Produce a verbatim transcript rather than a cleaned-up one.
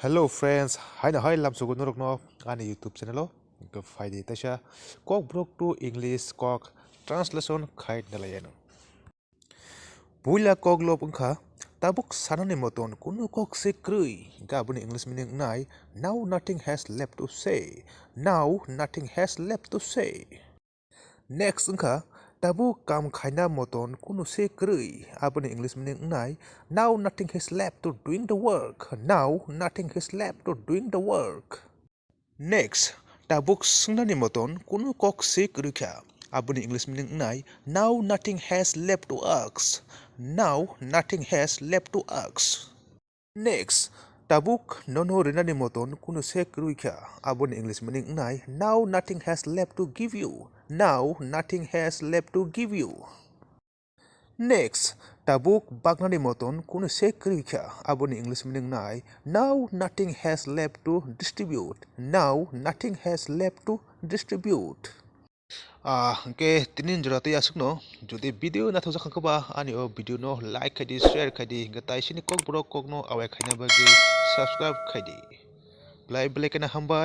Hello friends, haino hai lamsogo norokno ani YouTube channel o. Hwnkhe phaidi taisa Kokborok to English kok translation khai nalaiyano. Puila koklop wngkha tabuk sanani moton kunu kok se kwrwi. Hwnkhe aboni English meaning wngnai, now nothing has left to say. Now nothing has left to say. Next wngkha tabuk kam khaina moton kunu se kwrwi. Aboni English meaning wngnai, now nothing has left to doing the work. Now nothing has left to doing the work. Next, tabuk swngnani moton kunu kok se kwrwi kha. Aboni English meaning wngnai, now nothing has left to ask. Now nothing has left to ask. Next, tabuk nono rinani moton kunu se kwrwi kha. Aboni English meaning wngnai, now nothing has left to give you. Now nothing has left to give you. Next, tabuk baknani moton kunu se kwrwi kha. Aboni English meaning wngnai, now nothing has left to distribute. Now nothing has left to distribute. Ah, hwnkhe tini jora tei aswkno, jodi video naithokjak kha ba, ani o video no like khaidi, share khaidi, hwnkhe taisini Kokborok kokno awai khaina bagwi subscribe khaidi. Belai belai kheno hambai.